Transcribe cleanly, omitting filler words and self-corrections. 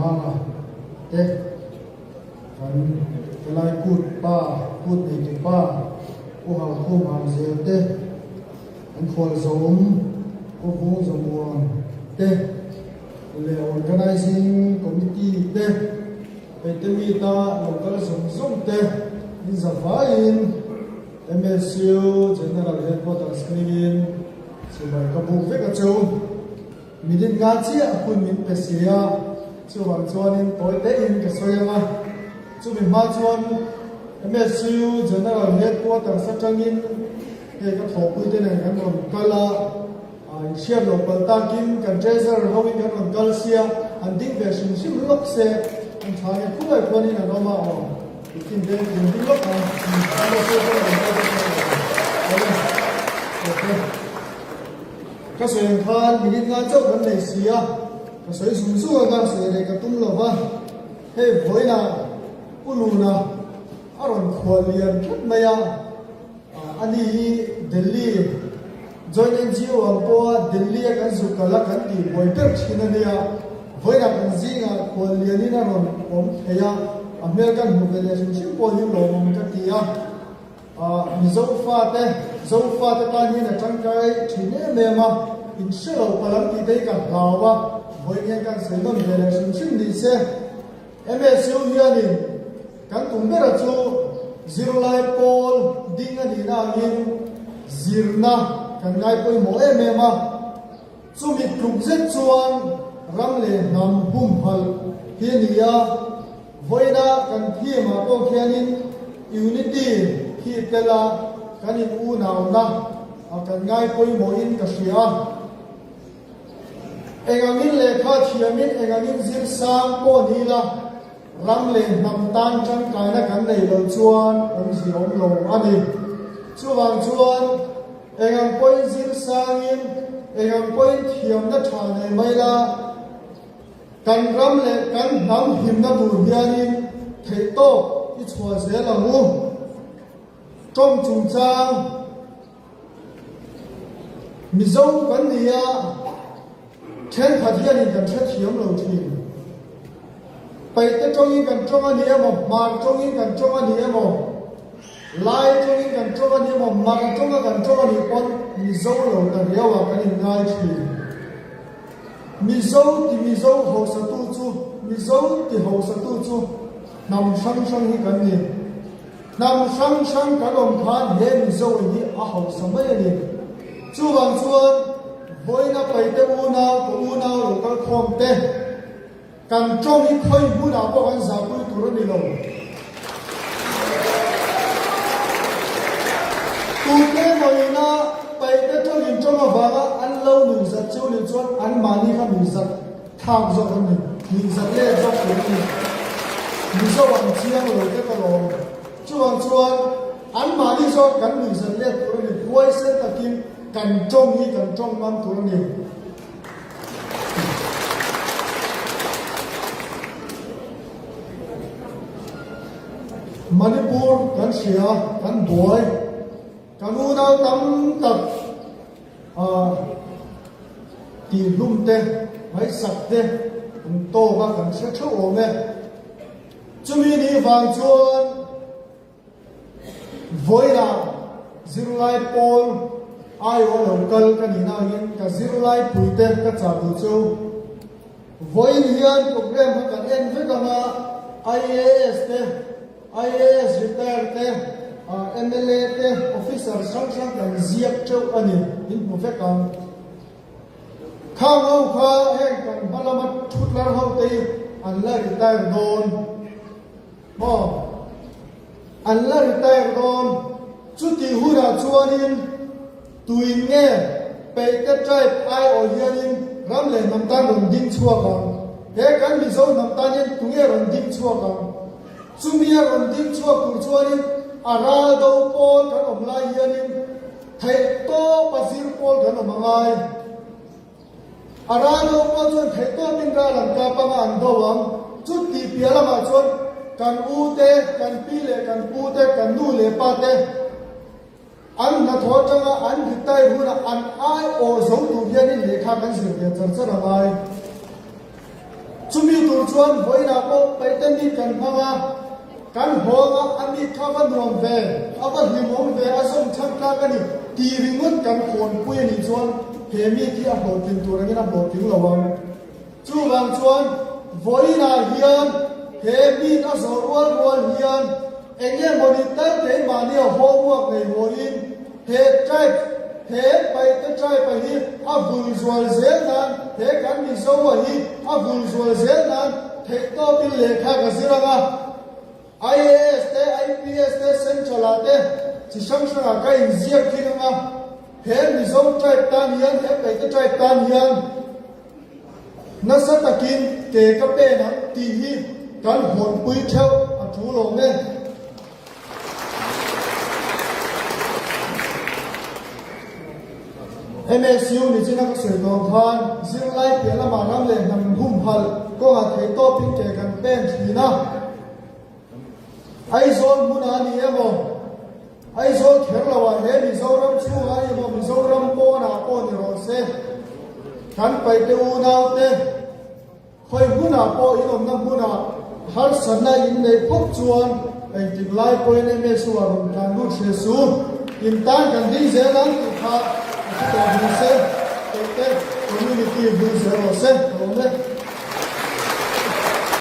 Lianmanga te, kan helai kut pa, kut neitu pa Pu Haukhum Hangzel te, kan khualzawm Pu Vungzamuan te leh Organising Committee te, Hei mi ta lo kal zawng zawng te in za vaiin MSU General Headquarters hmingin chhibai ka buk vek a chu. Minute nga chiah hun min pe si a, chuvang chuanin tawi tein ka sawi ang a. Chumi hma chuan MSU General Headquarters atangin hei ka thawhpui te nen kan rawn kal a, inhriat loh palh takin kan Treasurer hoin kan rawn kal sia, han ding ve hrim hrim lawk se, an tha nge khulai khuanin an awm a aw, itin veng tling ding lawk ang, MSU pawh rawn kal bawk se aw, awle, okay. Ka sawi ang khan minute nga chauh kan nei si a, ka sawi zung zung ang a, sawi reh ka tum lo va, hei vawiinah Pu Luna a rawn khual lian tlat mai a, ani hi Delhi Joint NGO ang pawha Delhi a kan zuk kal a kan tih buai ber thin a nia, vawiinah kan zingah khual lianin a rawn awm thei a, a hmel kan hmu ve leh hrim hrim pawh hi lawmawm ka ti a. Mizo fate, Zo fate tan hian a tangkai thin em em a, in hre lo palh ang tih te hi ka hlau a, vawiin hian kan sawi nawn ve leh hrim hrim ni se. MSU hianin kan tum bera chu zirlai pawl ding a nihna angin zirna kan ngai pawimawh em em a, chumi tluk zet chuan ram leh hnam humhalh hi a ni a. Vawiina kan theme ah pawh khianin unity khi tel a kan in unauna a kan ngai pawimawhin ka hria a. Engangin lehkha thiamin engangin zir sang pawh ni ila ram leh hnam tan tangkaina kan nei lo chuan awmzia awm lo a ni. Chuvang chuan engang pawhin zir sangin engang pawhin thiamna tha nei mai ila, Kan ram leh kan hnam himna tur hianin theihtawp i chhuah zel ang u. Tawng chungchang Mizo kan ni a, thenkhat hianin kan hrethiam lo thin. Paihte tawngin kan tawng a ni emaw, Hmar tawngin kan tawng a ni emaw, Lai tawngin kan tawng a ni emaw, Mar tawnga kan tawng a nih pawn Mizo lo ta riauah kan inngai thin. Mizo ti Mizo hosatu chu Mizo ti hosatu chu hnam hrang hrang hi kan ni. Hnam hrang hrang kan awm khan he Mizo hi a hausa mai a ni. Chuvang chuan vawiina paite unau ka unau lo kal khawm te kan tawng hi khawi hmunah pawh kan zahpui tur a ni lo. Tute mawina paihte tawngin tawng avanga an lo nuihzat chu nih chuan anmahni kha nuihzat thlak zawk an ni, nuihzat let zawk tur a ni. Mizo ang chiang lo te ka lawm. Chuvang chuan anmahni zawk kan nuihzat let tur a ni, huaisen takin kan tawng hi kan tawng ngam tur a ni. Manipur kan hria, kan buai, kan unau tam tak tihhlum te, ngaihsak te an tawk a, kan hre theuh awm e. Chumi ni vang chuan Vawilah zirlai pawl aiawh lo kal ka nih na angin ka zirlai puite ka chah duh chu. Vawiin hian program kha kan en vek ang a, IAS te, IAS retire te, mla te, officer hrang hrang kan ziak teuh a ni, in hmu vek ang. Khang ho kha heng kan hma lama thutlar ho te hi an la retire dawn. Maw? An la retire dawn. Chutih hunah chuanin tuin nge Peihte tribe aiawh hianin ram leh hnam tan rawn ding chhuak ang? He kan Mizo hnam tan hian tunge rawn ding chhuak ang? Chumia rawn ding chhuak tur chuanin a ral do pawl kan awm lai hianin theihtawpa zir pawl kan awm a ngai. A ral do pawh chuan theihtawpin ral an kap anga an do ang. Chu tih piah lamah chuan kan u te, kan pi leh kan pu te, kan nu leh pa te an hnathawh atanga an retire hunah an aiawh zo tur hianin lehkha kan zir ve char char a ngai. Chumi tur chuan vawiinah pawh paihte mi kan hmang a, kan hawng a, a mi kha va nuam ve, a va hlimawm ve, a zawm chhan tlak a ni tih ringawt kan hawnpui a nih chuan he mi khi a hlawhtlin tur angin a hlawhtling lo ang. Chuvang chuan vawiinah hian he meet a zawh rual rual hian eng nge mawni tal keimahni a homework nei hawiin he tribe, he Paihte tribe a hi a vul zual zel nan, he kan Mizo a hi a vul zual zel nan theihtawpin lehkha ka zir ang a. IAS te, IPS te, Central ah te chi hrang hrang ah ka inziak thin ang a, he Mizo tribe tan hian, he Paihte tribe tan hian, Nasa takin ke ka pen ang tih hi kan hawnpui theuh a tul awm e. MSU nichina ka sawi tawh khan zirlai piah lamah ram leh hnam humhalh kawngah theihtawpin ke kan pen thin a. Aizawl hmunah a ni emaw, Aizawl kher loah he Mizoram chhungah a ni emaw, Mizoram pawnah pawh ni rawh se, kan paihte unaute khawi hmunah pawh in awmna hmunah harsatna in neih phawt chuan engtik lai pawhin MSU ah rawn tlan lut hre su, in tan kan ding zel ang tih kha a hre tawh ni se, paihte community vul zel rawh se, ka lawm e.